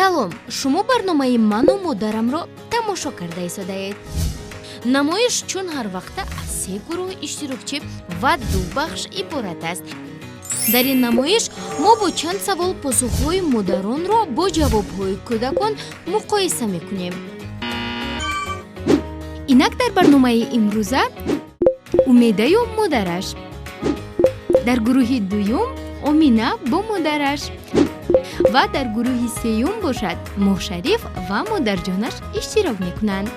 Салом, шумо барномаи ману модарамро тамошо карда истодаед. Намоиш чун ҳар вақта аз се гурӯҳ иштирокчӣ ва ду бахш иборат аст. Дар ин намоиш мо бо чанд савол посухҳои модаронро бо ҷавобҳои кӯдакон муқоиса мекунем. Инак, дар барномаи имрӯза Умедаю модараш, дар гурӯҳи дуюм Омина бо модараш ва дар гурӯҳи сеюм бошад Моҳшариф ва модарҷонаш иштирок мекунанд.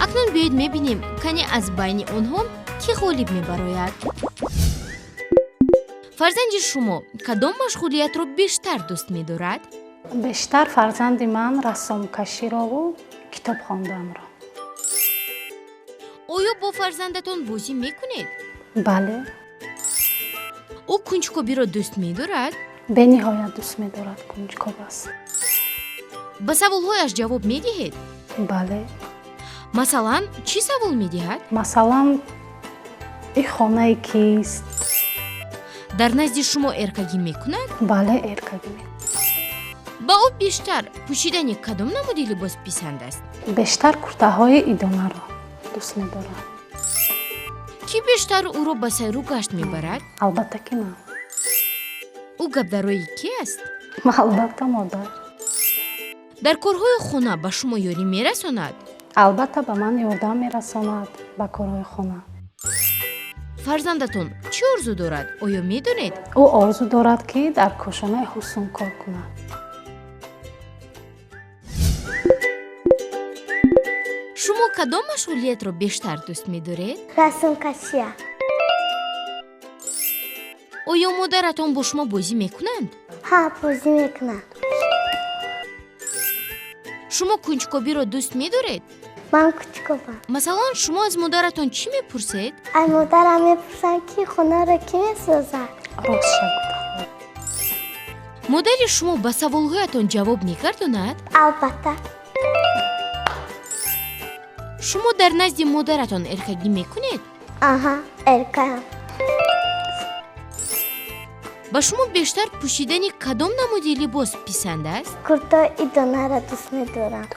Акнун биёед мебинем, кане аз байни онҳо кӣ ғолиб мебарояд. Фарзанди шумо кадом машғулиятро бештар дӯст медорад? Бештар фарзанди ман рассомкаширову китоб хонданро. Оё бо фарзандатон бозӣ мекунед? Бале. Ӯ кунҷкобиро дӯст медорад? Бениҳоят дӯст медорад, кунҷкоб аст. Ба саволҳояш ҷавоб медиҳед? Бале. Масалан, чӣ савол медиҳад? Масалан, ин хонаи кист? Дар назди шумо эркагӣ мекунад? Бале, эркагӣ мекунад. Ба ӯ бештар пӯшидани кадом намуди либос писанд аст? Бештар куртаҳои идонаро дӯст медорад. Кӣ бештар ӯро ба сайру гашт мебарад? Албатта ки ман. Ӯ гапдарои кӣ аст? Албатта, модар. Дар корҳои хона ба шумо ёрӣ мерасонад? Албатта, ба ман ёрдам мерасонад ба корҳои хона. Фарзандатон чӣ орзу дорад, оё медонед? Ӯ орзу дорад, ки дар кошонаи ҳусн кор кунад. Шумо кадом машғулиятро бештар дӯст медоред? Расмкашия. Оё модаратон бо шумо бозӣ мекунанд? Ҳа, бозӣ мекунад. Шумо кунҷкобиро дӯст медоред? Ман кунҷкобам. Масалан, шумо аз модаратон чӣ мепурсед? Аз модарам мепурсам, ки хонаро кӣ месозад. Рост шагуфт. Модари шумо ба саволҳоятон ҷавоб мегардонад? Албатта. Шумо дар назди модаратон эркагӣ мекунед? Аҳа, эркаям. Ба шумо бештар пӯшидани кадом намуди либос писанд аст? Куртаи идонаро дӯст медорам.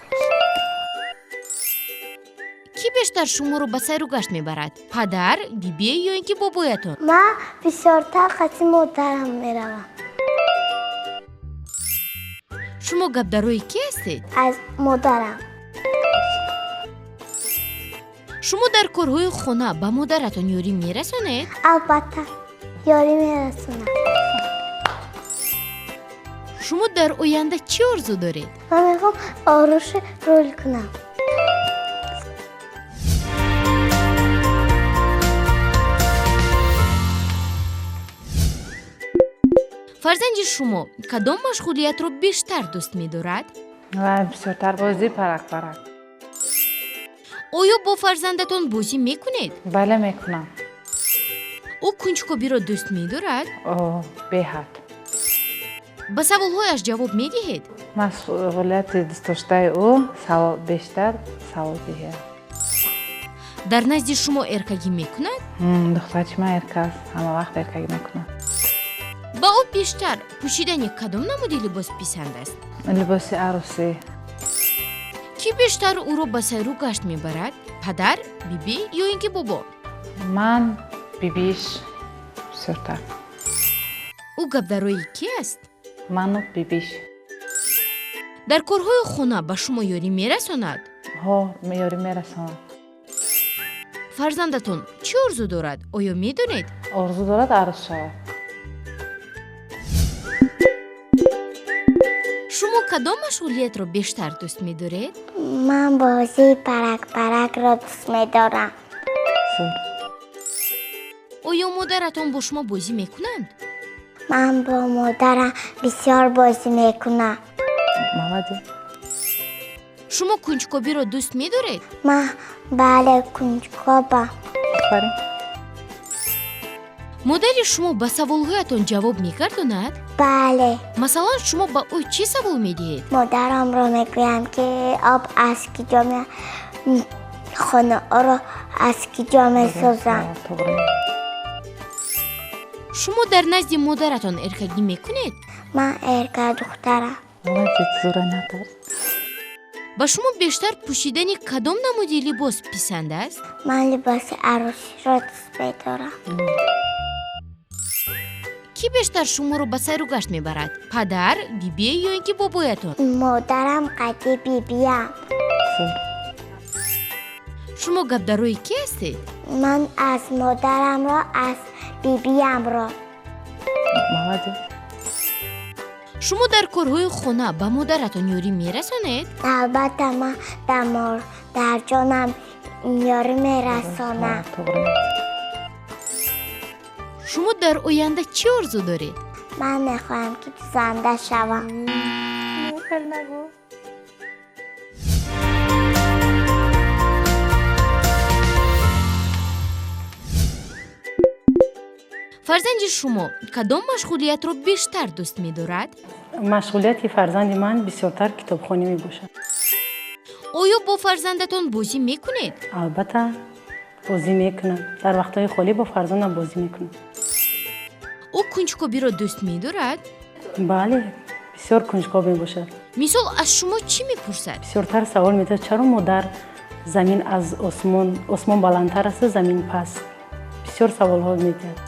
Кӣ бештар шуморо ба сайру гашт мебарад, падар, бибӣ ё ин ки бобоятон? Ман бисёртар қати модарам меравам. Шумо гапдарои кӣ ҳастед? Аз модарам. Шумо дар корҳои хона ба модаратон ёрӣ мерасонед? Албатта, ёрӣ мерасонам. Шумо дар оянда чӣ орзу доред? Ман мехоҳам оруши рул кунам. Фарзанди шумо кадом машғулиятро бештар дӯст медорад? Ва бисёртар бозӣ парак парак. Оё бо фарзандатон бозӣ мекунед? Бале, мекунам. Ӯ кунҷкобиро дӯст медорад? О, беҳад. Ба саволҳояш ҷавоб медиҳед? Масъулияти дӯстдоштаи ӯ бештар савол диҳад. Дар назди шумо эркагӣ мекунад? Духтарчи ман эрка аст, ҳама вақт эркагӣ мекунад. Ба ӯ бештар пӯшидани кадом намуди либос писанд аст? Либоси арӯсӣ. Кӣ бештар ӯро ба сайру гашт мебарад, падар, бибӣ ё ин ки бобо? Ман, бибиш бисёртар. Ӯ гапдарои кӣ аст? Ману бибиш. Дар корҳои хона ба шумо ёрӣ мерасонад? Ҳо, ёрӣ мерасонад. Фарзандатон чӣ орзу дорад, оё медонед? Орзу дорад арӯс шавад. Шумо кадом машғулиятро бештар дӯст медоред? Ман бозии парак паракро дӯст медорам. Зур. Оё модаратон бо шумо бозӣ мекунанд? Ман бо модарам бисёр бозӣ мекунам. Молодец. Шумо кунҷкобиро дӯст медоред? Ман бале, кунҷкобам. Офарин. Модари шумо ба саволҳоятон ҷавоб мегардонад? Бале. Масалан, шумо ба ӯ чӣ савол медиҳед? Модарамро мегӯям, ки об аз киҷо хонаҳоро аз киҷо месозанд. Тоғри. Шумо дар назди модаратон эркагӣ мекунед? Ман эрка духтарам. Молодец, зура, натарс. Ба шумо бештар пӯшидани кадом намуди либос писанд аст? Ман либоси арӯсиро дӯст медорам. Кӣ бештар шуморо ба сайру гашт мебарад, падар, бибӣ ё ин ки бобоятон? Модарам қади бибиям. Зур. Шумо гапдарои кӣ ҳастед? Ман аз модарамро, аз бибиямро. Молодец. Шумо дар корҳои хона ба модаратон ёрӣ мерасонед? Албатта, ман ба модарҷонам ёрӣ мерасонам. To'g'ri. Шумо дар оянда чӣ орзу доред? Ман мехоҳам, ки дузанда шавам. Хел нагӯ. Фарзанди шумо кадом машғулиятро бештар дӯст медорад? Машғулияти фарзанди ман бисёртар китобхонӣ мебошад. Оё бо фарзандатон бозӣ мекунед? Албатта, бозӣ мекунам. Дар вақтҳои холӣ бо фарзандам бозӣ мекунам. Ӯ кунҷкобиро дӯст медорад? Бале, бисёр кунҷкоб мебошад. Мисол, аз шумо чӣ мепурсад? Бисёртар савол медиҳад, чаро модар замин аз осмон, осмон баландтар асту замин паст. Бисёр саволҳо медиҳад.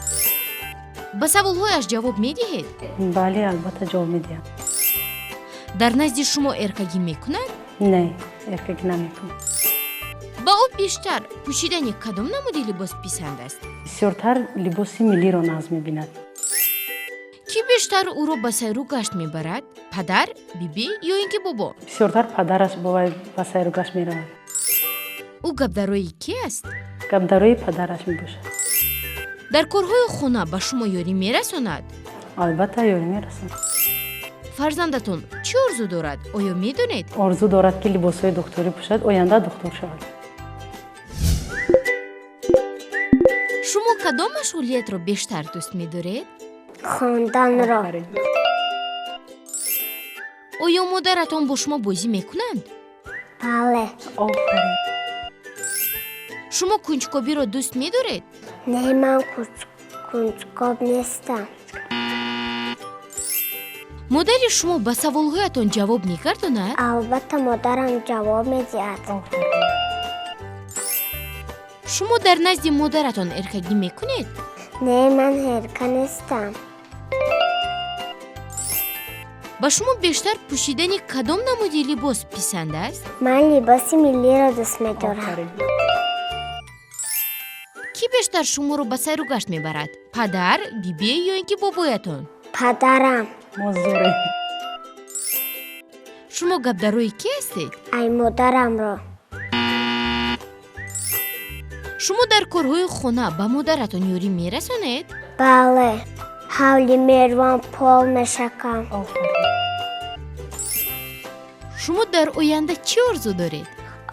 Ба саволҳояш ҷавоб медиҳед? Бале, албатта, ҷавоб медиҳам. Дар назди шумо эркагӣ мекунад? Не, эркагӣ намекунад. Ба ӯ бештар пӯшидани кадом намуди либос писанд аст? Бисёртар либоси миллиро нағз мебинад. Кӣ бештар ӯро ба сайру гашт мебарад, падар, бибӣ ё ин ки бобо? Бисёртар падараш бо вай ба сайру гашт меравад. Ӯ гапдарои кӣ аст? Гапдарои падараш мебошад. Дар корҳои хона ба шумо ёрӣ мерасонад? Албатта, ёрӣ мерасонад. Фарзандатон чӣ орзу дорад, оё медонед? Орзу дорад, ки либосҳои духтурӣ пӯшад, оянда духтур шавад. Шумо кадом машғулиятро бештар дӯст медоред? Хонданро. Офарин. Оё модаратон бо шумо бозӣ мекунанд? Бале. Офарин. Шумо кунҷкобиро дӯст медоред? Не, ман кунҷкоб нестам. Модари шумо ба саволҳоятон ҷавоб мегардонад? Албатта, модарам ҷавоб медиҳад. Офарин. Шумо дар назди модаратон эркагӣ мекунед? Не, ман эрка нестам. Ба шумо бештар пӯшидани кадом намуди либос писанд аст? Ман либоси миллиро дӯст медорам. Офарин. Кӣ бештар шуморо ба сайру гашт мебарад, падар, бибӣ ё ин ки бобоятон? Падарам. Мо зӯрем. Шумо гапдарои кӣ ҳастед? Ай модарамро. Шумо дар корҳои хона ба модаратон ёрӣ мерасонед? Бале, ҳавли мервон пол мешакам. Офарин. Шумо дар оянда чӣ орзу доред?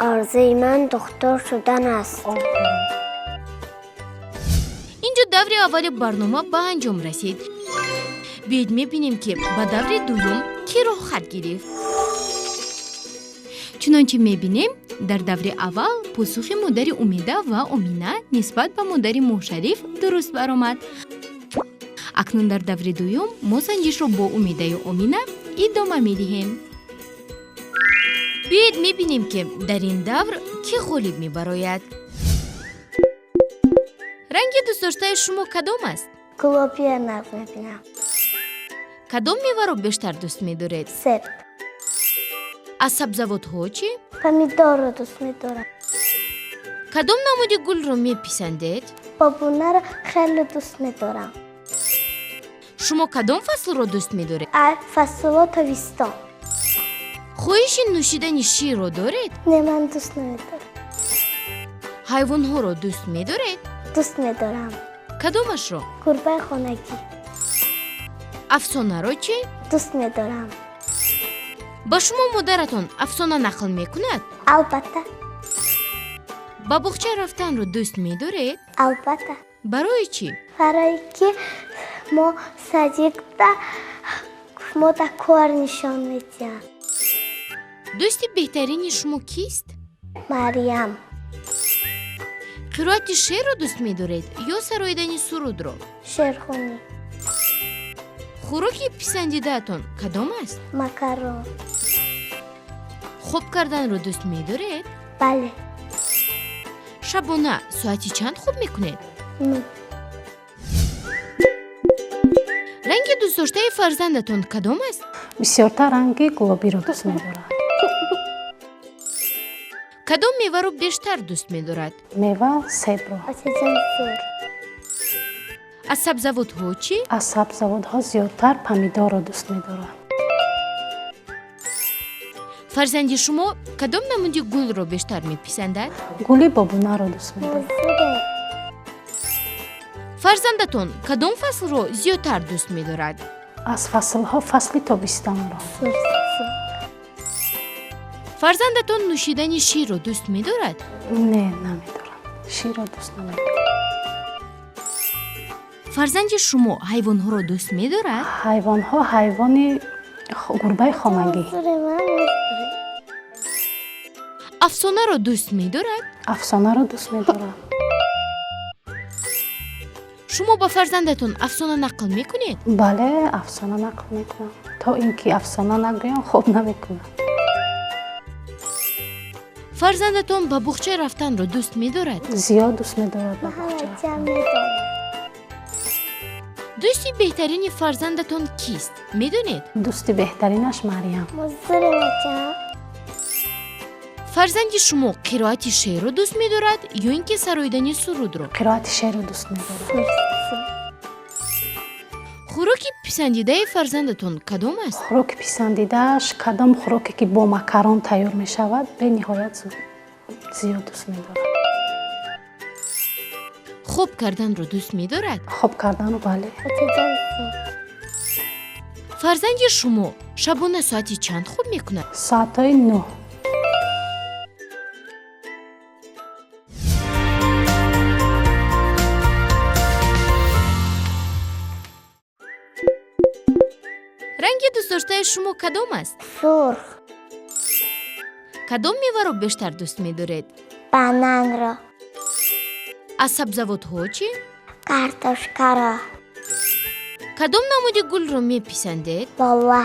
Орзуи ман духтур шудан аст. Офарин. Инҷо даври аввали барнома ба анҷом расид. Биёед мебинем, ки ба даври дуюм кӣ роҳхат гирифт. Чунончи мебинем, дар даври аввал посухи модари Умеда ва Омина нисбат ба модари Моҳшариф дуруст баромад. Акнун дар даври дуюм мо санҷишро бо Умедаю Омина идома медиҳем. Биёед мебинем, ки дар ин давр кӣ ғолиб мебарояд. Ранги дӯстдоштаи шумо кадом аст? Гулобиро нағз мебинам. Кадом меваро бештар дӯст медоред? Себ. Аз сабзавотҳо чӣ? Помидорро дӯст медорам. Кадом намуди гулро меписандед? Бобунаро хеле дӯст медорам. Шумо кадом фаслро дӯст медоред? Фаслҳо тобистон. Хоҳиши нӯшидани ширро доред? Не, ман дӯст намедорам. Ҳайвонҳоро дӯст медоред? Дӯст медорам. Кадомашро? Гурбаи хонагӣ. Афсонаро чӣ? Дӯст медорам. Ба шумо модаратон афсона нақл мекунад? Албатта. Ба боғча рафтанро дӯст медоред? Албатта. Барои чӣ? Барое ки мо садикда мо да кор нишон медиҳам. Дӯсти беҳтарини шумо кист? Мариям. Қироати шеърро дӯст медоред ё сароидани сурудро? Шеърхонӣ. Хӯроки писандидаатон кадом аст? Макарон. Хоб карданро дӯст медоред? Бале. Шабона соати чанд хоб мекунед? 9. Ранги дӯстдоштаи фарзандатон кадом аст? Бисёртар ранги гулобиро дӯст медорад. Кадом меваро бештар дӯст медорад? Мева себро. Аз сабзавотҳо чӣ? Аз сабзавотҳо зиёдтар помидорро дӯст медорад. Фарзанди шумо кадом намуди гулро бештар меписандад? Гули бобунаро дӯст медорад. Фарзандатон кадом фаслро зиёдтар дӯст медорад? Аз фаслҳо фасли тобистонро. Фарзандатон нӯшидани ширро дӯст медорад? Не, намедорад. Ширро дӯст намедорад. Фарзанди шумо ҳайвонҳоро дӯст медорад? Ҳайвонҳо ҳайвони гурбаи хонагӣ. Афсонаро дӯст медорад? Афсонаро дӯст медорад. Шумо ба фарзандатон афсона нақл мекунед? Бале, афсона нақл мекунам. То ин ки афсона нагӯям, хоб намекунам. Фарзандатон ба буғча рафтанро дӯст медорад? Зиёд дӯст медорад ба буғча. Дӯсти беҳтарини фарзандатон кист? Медонед? Дӯсти беҳтаринаш Марьям. Фарзанди шумо қироати шеърро дӯст медорад ё ин ки сароидани сурудро? Қироати шеърро дӯст медорад. Хӯроки писандидаи фарзандатон кадом аст? Хӯроки писандидааш кадом хӯроке ки бо макарон тайёр мешавад, бениҳоят зиёд дӯст медорад. Хоб карданро дӯст медорад? Хоб карданро бале. Фарзанди шумо шабона соати чанд хоб мекунад? Соатҳои 9. Ранги дӯстдоштаи шумо кадом аст? Сурх. Кадом меваро бештар дӯст медоред? Бананро. Аз сабзавотҳо чӣ? Картошкаро. Кадом намуди гулро меписандед? Лола.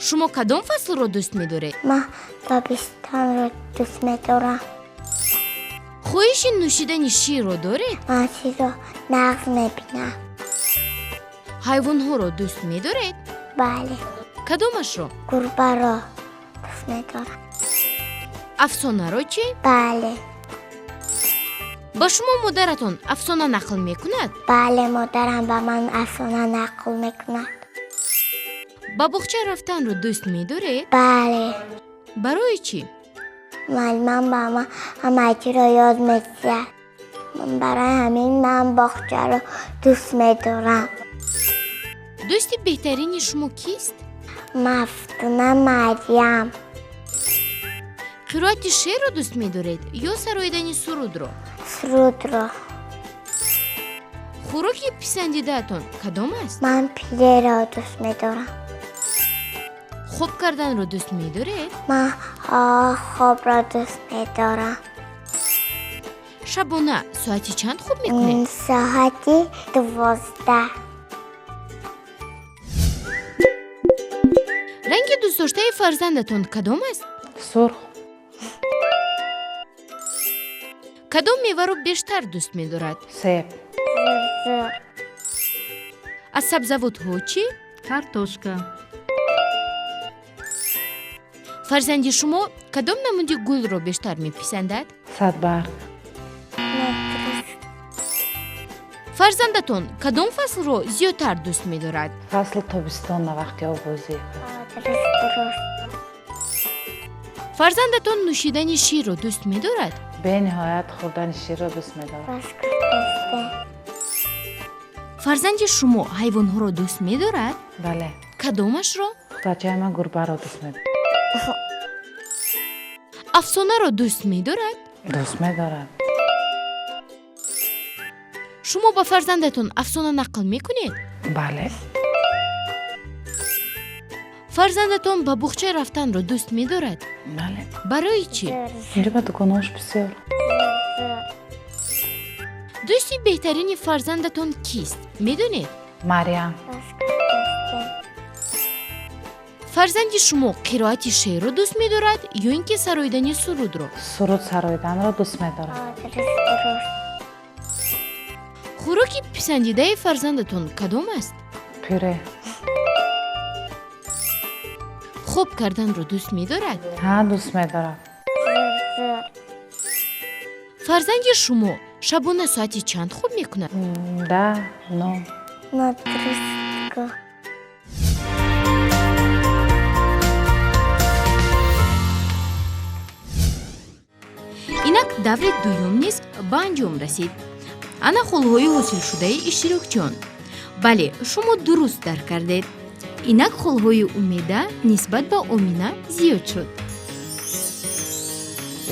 Шумо кадом фаслро дӯст медоред? Ман тобистонро дӯст медорам. Хоҳиши нӯшидани ширро доред? Ман ширро нағз мебинам. Ҳайвонҳоро дӯст медоред? Бале. Кадомашро? Гурбаро дӯст медорам. Афсонаро чӣ? Бале. Ба шумо модаратон афсона нақл мекунад? Бале, модарам ба ман афсона нақл мекунад. Ба буғча рафтанро дӯст медоред? Бале. Барои чӣ? Муаллимам ба ман ҳама чиро ёд медиҳад. Барои ҳамин ман боғчаро дӯст медорам. Дӯсти беҳтарини шумо кист? Мафтуна Марьям. Қироати шеърро дӯст медоред ё сароидани сурудро? Сурудро. Хӯроки писандидаатон кадом аст? Ман пиреро дӯст медорам. Хоб карданро дӯст медоред? Ман хобро дӯст медорам. Шабона соати чанд хоб мекунед? Соати 12. Ранги дӯстдоштаи фарзандатон кадом аст? Сурх. Кадом меваро бештар дӯст медорад? Себ. Аз сабзавотҳо чӣ? Картошка. Фарзанди шумо кадом намуди гулро бештар меписандад? Садбарг. Фарзандатон кадом фаслро зиёдтар дӯст медорад? Фасли тобистон на вақти оббозӣ. Фарзандатон нӯшидани ширро дӯст медорад? Бениҳоят хӯрдани ширро дӯст медорад. Фарзанди шумо ҳайвонҳоро дӯст медорад? Бале. Кадомашро? Духтарчаи ман гурбаро дӯст медорад. Афсонаро дӯст медорад? Дӯст медорад. Шумо ба фарзандатон афсона нақл мекунед? Бале. Фарзандатон ба буғча рафтанро дӯст медорад? Бале. Барои чӣ? Инҷо ба дуконҳош бисёр. Дӯсти беҳтарини фарзандатон кист? Медонед? Марьям. Фарзанди шумо қироати шеърро дӯст медорад ё ин ки сароидани сурудро? Суруд сароиданро дӯст медорад. Дуруст, дуруст. Хӯроки писандидаи фарзандатон кадом аст? Пюре. Хоб карданро дӯст медорад? Ҳа, дӯст медорад. Зур, зур. Фарзанди шумо шабона соати чанд хоб мекунад? 10, 9. Нодуруст гуфт. Инак даври дуюм низ ба анҷом расид. Ана холҳои ҳосилшудаи иштирокчиён. Бале, шумо дуруст дарк кардед. Инак холҳои Умеда нисбат ба Омина зиёд шуд.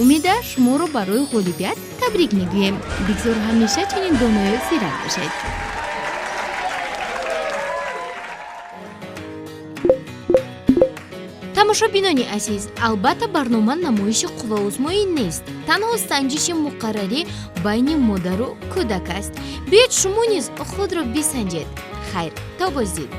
Умеда, шуморо барои ғолибият табрик мегӯем. Бигзор ҳамеша чунин доною зирак бошед. Тамошобинони азиз, албатта, барнома намоиши қувваозмоӣ нест, танҳо санҷиши муқаррарӣ байни модару кӯдак аст. Биёед, шумо низ худро бисанҷед. Хайр, то боздид.